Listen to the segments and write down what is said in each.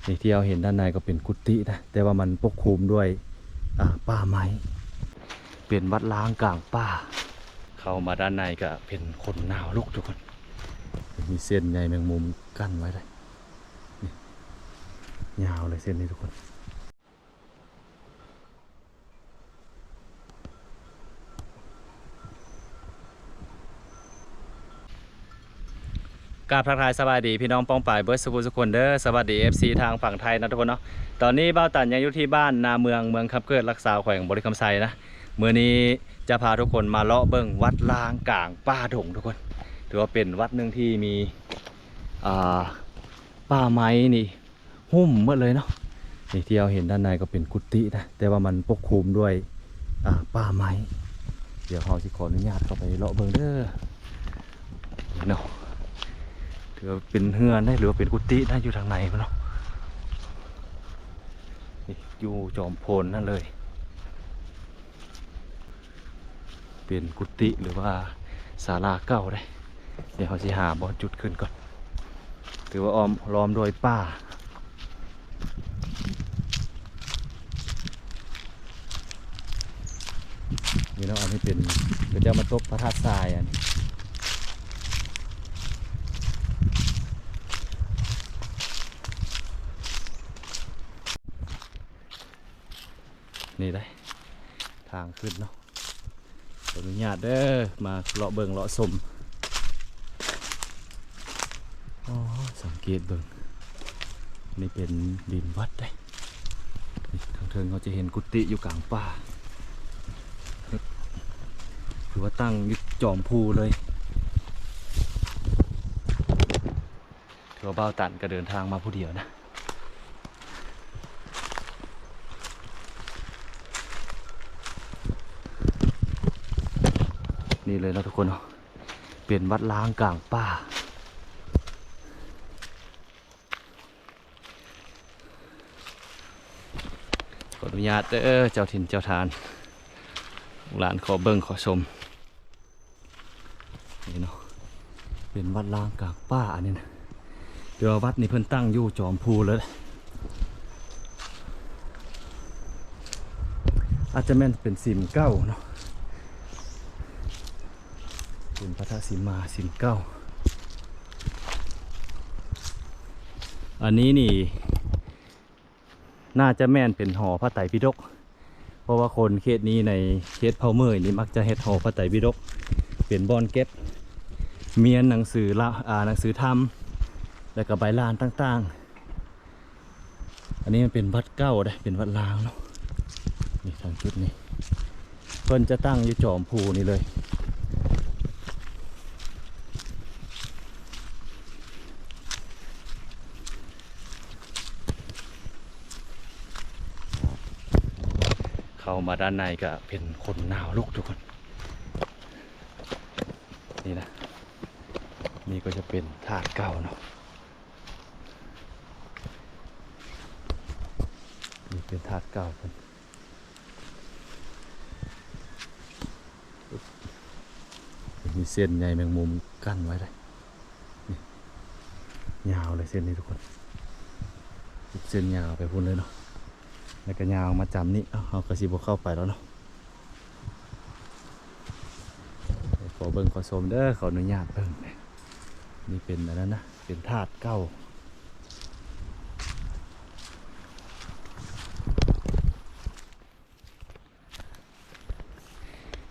ນີ້ທີ່ເຮົາເຫັນດ້ານໃນກໍເປັນກຸຕິນະ ແຕ່ວ່າມັນປົກຄຸມດ້ວຍ ອ່າ ປ່າໄມ້ ເປັນວັດລ້າງກາງປ່າ. ເຂົ້າມາດ້ານໃນກໍເປັນຂົນໜາວລຸກທຸກຄົນ ມີເສັ້ນໃຍແມງມຸມກັ້ນໄວ້ເລີຍ ນີ້ ຍາວເລີຍເສັ້ນນີ້ທຸກຄົນ. ກາບທັກທາຍສະບາຍດີພີ່ນ້ອງປ້ອງປາຍເບິດສູ່ຜູ້ສູ່ຄົນເດີ. ສະຫວັດດີ ເອັຟຊີ ທາງຝັ່ງໄທນະທຸກຄົນເນາະ. ຕອນນີ້ບ່າວຕັນຍັງຢູ່ທີ່ບ້ານນາເມືອງ ເມືອງຄຳເກີດ ຫຼັກຊາວ ແຂວງບໍລິຄຳໄຊນະ. ມື້ນີ້ຈະພາທຸກຄົນມາເລາະເບິ່ງວັດລ້າງກາງປ່າດົງທຸກຄົນ. ຖືວ່າເປັນວັດໜຶ່ງທີ່ມີ ອ່າ ປ່າໄມ້ນີ້ ຫຸ້ມໝົດເລີຍເນາະ. ນີ້ທີ່ເຮົາເຫັນດ້ານໃນກໍເປັນກຸຕິນະ ແຕ່ວ່າມັນປົກຄຸມດ້ວຍ ອ່າ ປ່າໄມ້. ດຽວເຮົາຊິຂໍອະນຸຍາດເຂົ້າໄປເລາະເບິ່ງເດີເນາະ. ຖືວ່າເປັນເຮືອນໄດ໋ ຫຼືວ່າເປັນກຸຕິນະ ຢູ່ທາງໃນພຸ້ນເນາະ. ນີ້ຢູ່ຈອມໂພນນັ້ນເລີຍ. ເປັນກຸຕິ ຫຼືວ່າສາລາເກົ່າເດ້. ດຽວເຮົາຊິຫາບ່ອນຈຸດຂຶ້ນກ່ອນ. ຖືວ່າອ້ອມລ້ອມດ້ວຍປ່າ. ນີ້ເນາະ ອັນນີ້ເປັນ ເຂົາເຈົ້າມາຕົກພະທາດຊາຍ ອັນນີ້ ນີ້ໄດ໋ ທາງຂຶ້ນເນາະ. ຂໍອະນຸຍາດເດີ ມາເລາະເບິ່ງເລາະຊົມ. ອໍ ສັງເກດເບິ່ງ ນີ້ເປັນດິນວັດເດ້. ນີ້ທາງເທິງເຮົາຈະເຫັນກຸຕິຢູ່ກາງປ່າ ຄືວ່າຕັ້ງຢູ່ຈອມພູເລີຍ. ຖືວ່າບ່າວຕັນກໍເດີນທາງມາຜູ້ດຽວນະ. ນີ້ເລີຍເນາະທຸກຄົນເນາະ ເປັນວັດລ້າງກາງປ່າ. ຂໍອະນຸຍາດເດີ ເຈົ້າຖິ່ນເຈົ້າຖານ ຫຼານຂໍເບິ່ງຂໍຊົມ. ນີ້ເນາະ ເປັນວັດລ້າງກາງປ່າອັນນີ້ນະ. ແຕ່ວ່າວັດນີ້ເພິ່ນຕັ້ງຢູ່ຈອມພູເລີຍ ອາດຈະແມ່ນເປັນສິມເກົ່າເນາະ ເປັນພັດທະສີມາສິມເກົ່າ. ອັນນີ້ນີ້ ໜ້າຈະແມ່ນເປັນຫໍພະໄຕປິດົກ ເພາະວ່າຄົນເຂດນີ້ ໃນເຂດເຜົ່າເໝີຍນີ້ ມັກຈະເຮັດຫໍພະໄຕປິດົກ ເປັນບ່ອນເກັບມ້ຽນໜັງສືລະ ອ່າ ໜັງສືທຳ ແລ້ວກໍໃບລານຕ່າງໆ. ອັນນີ້ມັນເປັນວັດເກົ່າເດ້ ເປັນວັດລ້າງເນາະ. ນີ້ທາງຈຸດນີ້ ເພິ່ນຈະຕັ້ງຢູ່ຈອມພູນີ້ເລີຍ. ເຂົ້າມາດ້ານໃນກໍເປັນຂົນໜາວລຸກທຸກຄົນ. ນີ້ນະ ນີ້ກໍຈະເປັນທາດເກົ່າເນາະ. ນີ້ເປັນທາດເກົ່າເພິ່ນ ມີເສັ້ນໃຍແມງມຸມກັ້ນໄວ້ເດ້. ນີ້ ຍາວເລີຍເສັ້ນນີ້ທຸກຄົນ ເສັ້ນຍາວໄປພຸ້ນເລີຍເນາະ ແລ້ວກໍຍາວມາຈຳນີ້. ເອົ້າ ເຮົາກໍຊິບໍ່ເຂົ້າໄປແລ້ວເນາະ. ຂໍເບິ່ງຂໍຊົມເດີ ຂໍອະນຸຍາດເບິ່ງ. ນີ້ເປັນອັນນັ້ນນະ ເປັນທາດເກົ່າ.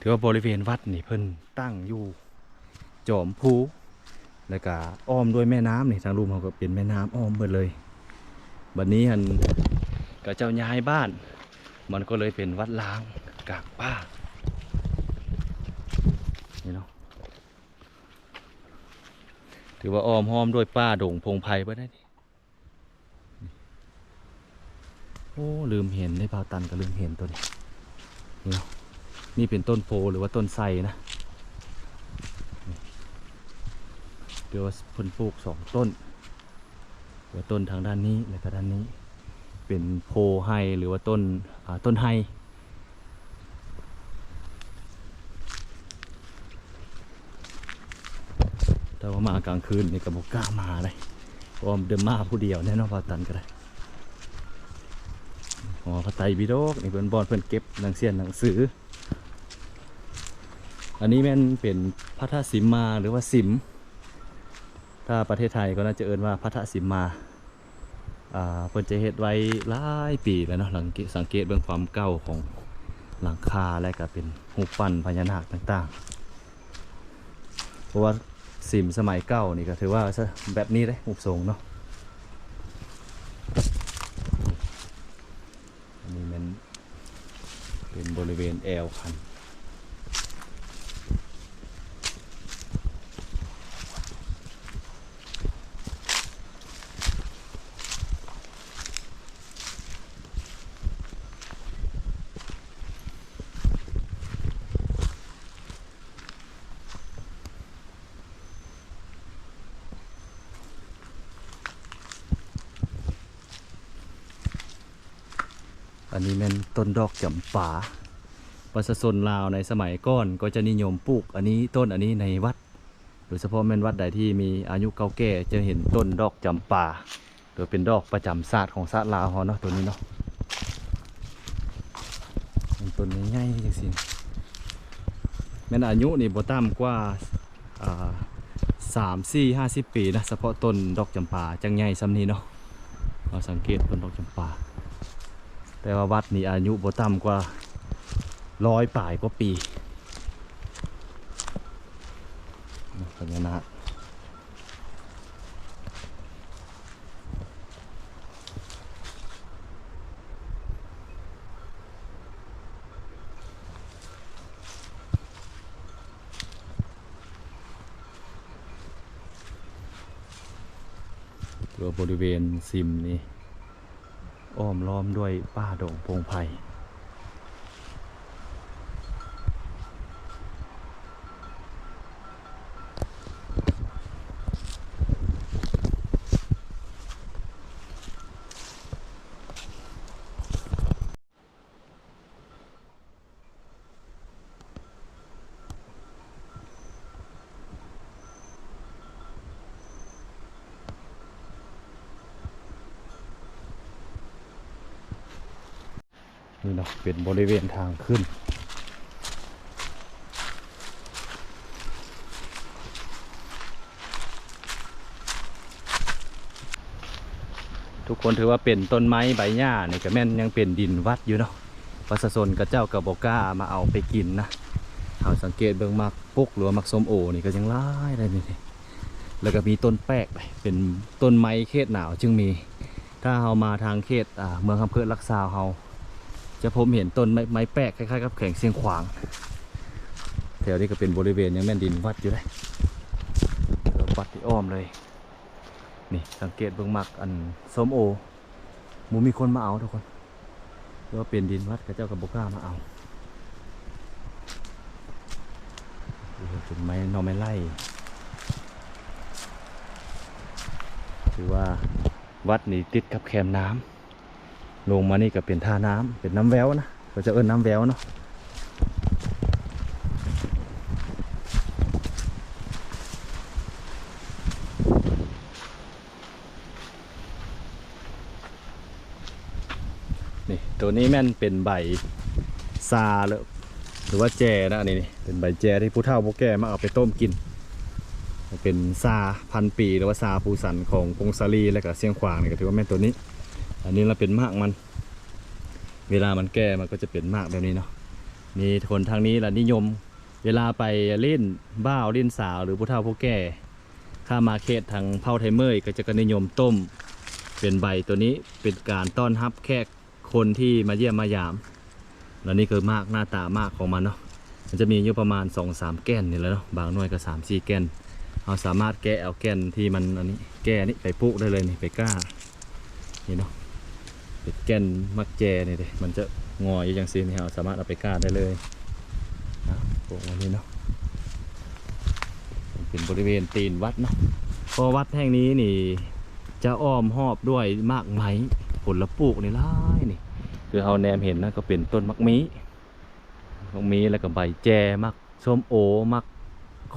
ຖືວ່າບໍລິເວນວັດນີ້ເພິ່ນຕັ້ງຢູ່ ຈອມພູ ແລ້ວກະອ້ອມດ້ວຍແມ່ນ້ຳນີ້ ທາງລຸ່ມເຮົາກໍເປັນແມ່ນ້ຳອ້ອມເບິດເລີຍ. ບັດນີ້ຫັ້ນ ເຂົາເຈົ້າຍ້າຍບ້ານ ມັນກໍເລີຍເປັນວັດລ້າງກາງປ່າ ນີ້ເນາະ. ຖືວ່າອ້ອມຫ້ອມດ້ວຍປ່າດົງພົງໄພເບິດເດ້. ໂອ້ ລືມເຫັນເດ້ ບ່າວຕັນກໍລືມເຫັນໂຕນີ້ ນີ້ເນາະ. ນີ້ເປັນຕົ້ນໂພ ຫຼືວ່າຕົ້ນໄຊນະ ແຕ່ວ່າເພິ່ນປູກສອງຕົ້ນ ແຕ່ວ່າຕົ້ນທາງດ້ານນີ້ ແລ້ວກໍດ້ານນີ້ ເປັນໂພໄຮ ຫຼືວ່າຕົ້ນ ອ່າ ຕົ້ນໄຮ. ແຕ່ວ່າມາກາງຄືນນີ້ກໍບໍ່ກ້າມາເລີຍ ເພາະວ່າເດີນມາຜູ້ດຽວແນ່ເນາະ ບ່າວຕັນກໍໄດ້. ຫໍພະໄຕບິດົກນີ້ເພິ່ນ ບ່ອນເພິ່ນເກັບໜັງສຽນໜັງສື. ອັນນີ້ແມ່ນເປັນພັດທະສິມມາ ຫຼືວ່າສິມ ຖ້າປະເທດໄທກໍໜ້າຈະເອີ້ນວ່າພັດທະສິມມາ. ອ່າ ເພິ່ນຈະເຮັດໄວ້ຫຼາຍປີແລ້ວເນາະ. ຫຼັງ ສັງເກດເບິ່ງຄວາມເກົ່າຂອງຫຼັງຄາ ແລະກະເປັນຮູບປັ້ນພະຍານາກຕ່າງໆ ເພາະວ່າສິມສະໄໝເກົ່ານີ້ກໍຖືວ່າແບບນີ້ເດ້ ຮູບຊົງເນາະ. ອັນນີ້ແມ່ນເປັນບໍລິເວນແອວຄັນ. ອັນນີ້ແມ່ນຕົ້ນດອກຈຳປາ. ປະຊາຊົນລາວໃນສະໄໝກ່ອນກໍຈະນິຍົມປູກອັນນີ້ ຕົ້ນອັນນີ້ໃນວັດ ໂດຍສະເພາະແມ່ນວັດໃດທີ່ມີອາຍຸເກົ່າແກ່ ຈະເຫັນຕົ້ນດອກຈຳປາ ໂດຍເປັນດອກປະຈຳຊາດຂອງຊາດລາວເຮົາເນາະ ໂຕນີ້ເນາະ. ເປັນຕົ້ນໃຫຍ່ໆຈັ່ງຊີ້ ແມ່ນອາຍຸນີ້ບໍ່ຕ່ຳກວ່າ ອ່າ ສາມສິບ ຫ້າສິບປີນະ ສະເພາະຕົ້ນດອກຈຳປາຈັ່ງໃຫຍ່ຊ່ຳນີ້ເນາະ. ເຮົາສັງເກດຕົ້ນດອກຈຳປາ ແຕ່ວ່າວັດນີ້ອາຍຸບໍ່ຕ່ຳກວ່າຮ້ອຍປາຍກວ່າປີ. ພະຍານາກ ຕົວບໍລິເວນສິມນີ້ ອ້ອມລ້ອມດ້ວຍປ່າດົງພົງໄພ. ນີ້ເນາະ ເປັນບໍລິເວນທາງຂຶ້ນ. ທຸກຄົນ ຖືວ່າເປັນຕົ້ນໄມ້ໃບຫຍ້ານີ້ ກະແມ່ນຍັງເປັນດິນວັດຢູ່ເນາະ. ປະຊາຊົນເຂົາເຈົ້າກະບໍ່ກ້າມາເອົາໄປກິນນະ. ເຮົາສັງເກດເບິ່ງໝາກປຸກ ຫຼືວ່າໝາກສົ້ມໂອນີ້ກະຍັງຫຼາຍໄດ໋ນີ້. ແລ້ວກະມີຕົ້ນແປກ ເປັນຕົ້ນໄມ້ເຂດໜາວຈຶ່ງມີ. ຖ້າເຮົາມາທາງເຂດ ອ່າ ເມືອງຄຳເກີດຫຼັກຊາວ ເຮົາຈະພົບເຫັນຕົ້ນໄມ້ ໄມ້ແປກ ຄ້າຍໆກັບແຂວງຊຽງຂວາງ. ແຖວນີ້ກະເປັນບໍລິເວນຍັງແມ່ນດິນວັດຢູ່ເດ້ ແລ້ວວັດທີ່ອ້ອມເລີຍ. ນີ້ ສັງເກດເບິ່ງໝາກອັນສົ້ມໂອ ບໍ່ມີຄົນມາເອົາທຸກຄົນ ເພາະວ່າເປັນດິນວັດ ເຂົາເຈົ້າກະບໍ່ກ້າມາເອົາ. ເປັນໄມ້ ໜໍ່ໄມ້ໄລ່. ຖືວ່າວັດນີ້ຕິດກັບແຄມນ້ຳ. ລົງມານີ້ກະເປັນທ່ານ້ຳ ເປັນນ້ຳແວວນະ ເຂົາເຈົ້າເອີ້ນນ້ຳແວວເນາະ. ນີ້ ໂຕນີ້ແມ່ນເປັນໃບຊາ ຫຼືວ່າແຈນະ. ອັນນີ້ນີ້ເປັນໃບແຈທີ່ຜູ້ເຖົ້າຜູ້ແກ່ມັກເອົາໄປຕົ້ມກິນ. ເປັນຊາພັນປີ ຫຼືວ່າຊາພູສັນຂອງຜົ້ງສາລີ ແລະກະຊຽງຂວາງນີ້ ກະຖືວ່າແມ່ນໂຕນີ້. ອັນນີ້ລະເປັນໝາກມັນ ເວລາມັນແກ່ມັນກໍຈະເປັນໝາກແບບນີ້ເນາະ. ນີ້ຄົນທາງນີ້ລະນິຍົມ ເວລາໄປຫຼິ້ນບ່າວຫຼິ້ນສາວ ຫຼືຜູ້ເຖົ້າຜູ້ແກ່ ຖ້າມາເຂດທາງເຜົ່າໄທເມີຍ ກໍຈະ ກໍນິຍົມຕົ້ມເປັນໃບໂຕນີ້ ເປັນການຕ້ອນຮັບແຂກຄົນທີ່ມາຢ້ຽມມາຢາມ. ແລ້ວນີ້ຄືໝາກ ໜ້າຕາໝາກຂອງມັນເນາະ ມັນຈະມີຢູ່ປະມານສອງສາມແກ່ນນີ້ແຫຼະເນາະ ບາງໜ່ວຍກໍສາມສີ່ແກ່ນ. ເຮົາສາມາດແກະເອົາແກ່ນທີ່ມັນອັນນີ້ ແກ່ນີ້ໄປປູກໄດ້ເລີຍນີ້ ໄປກ້າ. ນີ້ເນາະ ເປັນແກ່ນໝາກແຈນີ້ເດ້ ມັນຈະງໍຢູ່ຈັ່ງຊີ້ນີ້ ເຮົາສາມາດເອົາໄປກ້າໄດ້ເລີຍນະ. ໂປະໄວ້ນີ້ເນາະ ເປັນບໍລິເວນຕີນວັດເນາະ. ເພາະວັດແຫ່ງນີ້ນີ້ຈະອ້ອມຮອບດ້ວຍໝາກໄມ້ ຜົນລະປູກນີ້ຫຼາຍນີ້ ຄືເຮົາແນມເຫັນນະ ກໍເປັນຕົ້ນໝາກມີ້ ໝາກມີ້ ແລ້ວກໍໃບແຈ ໝາກ ສົ້ມໂອ ໝາກ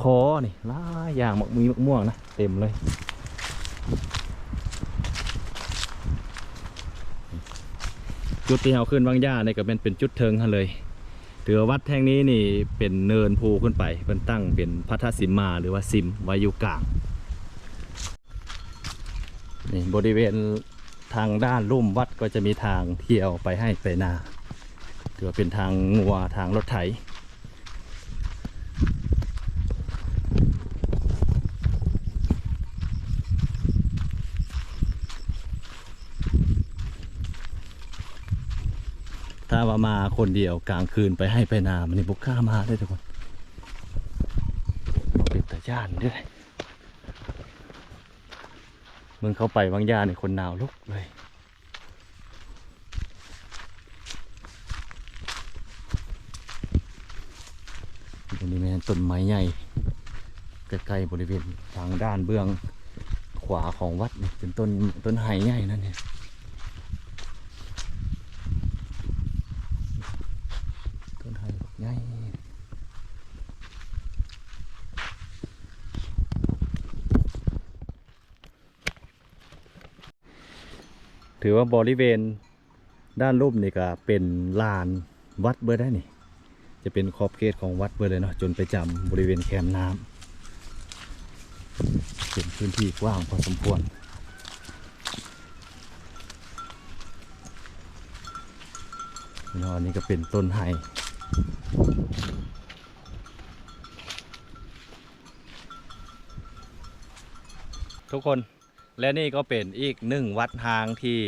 ຄໍ່ນີ້ ຫຼາຍຢ່າງ ໝາກມີ້ ໝາກມ່ວງນະ ເຕັມເລີຍ. ຈຸດທີ່ເຮົາຂຶ້ນວາງຢານີ້ກໍແມ່ນເປັນຈຸດເທິງຫັ້ນເລີຍ. ຖືວ່າວັດແຫ່ງນີ້ນີ້ເປັນເນີນພູຂຶ້ນໄປ, ເພິ່ນຕັ້ງເປັນພັດທະສິມມາ ຫຼືວ່າສິມໄວ້ຢູ່ກາງ. ນີ້ບໍລິເວນທາງດ້ານລຸ່ມວັດກໍຈະມີທາງທ່ຽວໄປໄຮ່ໄປນາ, ຖືວ່າເປັນທາງງົວ ທາງລົດໄຖ. ຖ້າວ່າມາຄົນດຽວກາງຄືນໄປໄຮ່ໄປນາ ມັນນີ້ບໍ່ກ້າມາເດ້ທຸກຄົນ, ເປັນຕາຢ້ານເດ້. ເບິ່ງເຂົ້າໄປບາງຢ່າງນີ້ ຄົນໜາວລຸກເລີຍ. ອັນນີ້ແມ່ນຕົ້ນໄມ້ໃຫຍ່ ໃກ້ໆ ບໍລິເວນທາງດ້ານເບື້ອງຂວາຂອງວັດນີ້ ເປັນຕົ້ນ ຕົ້ນໄຮໃຫຍ່ນັ້ນເອງ. ຕົ້ນໄຮບັກໃຫຍ່. ຖືວ່າບໍລິເວນດ້ານລຸ່ມນີ້ກະເປັນລານວັດເບິດໄດ໋ນີ້, ຈະເປັນຂອບເຂດຂອງວັດເບິດເລີຍເນາະ, ຈົນໄປຈຳບໍລິເວນແຄມນ້ຳ ເປັນພື້ນທີ່ກວ້າງພໍສົມຄວນ. ເນາະ ອັນນີ້ກະເປັນຕົ້ນໄຮ ທຸກຄົນ. ແລະນີ້ກໍເປັນອີກໜຶ່ງວັດຮ້າງທີ່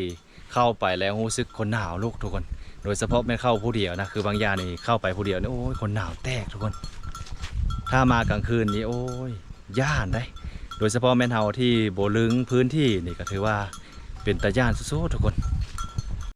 ເຂົ້າໄປແລ້ວຮູ້ສຶກຄົນໜາວລຸກທຸກຄົນ, ໂດຍສະເພາະແມ່ນເຂົ້າຜູ້ດຽວນະ, ຄືບາງຢ່າງນີ້ເຂົ້າໄປຜູ້ດຽວນີ້ ໂອ້ຍ ຄົນໜາວແຕກທຸກຄົນ. ຖ້າມາກາງຄືນນີ້ ໂອ້ຍ ຢ້ານໄດ໋, ໂດຍສະເພາະແມ່ນເຮົາທີ່ບໍ່ລຶງພື້ນທີ່ນີ້ ກໍຖືວ່າເປັນຕາຢ້ານສຸດໆ ທຸກຄົນ.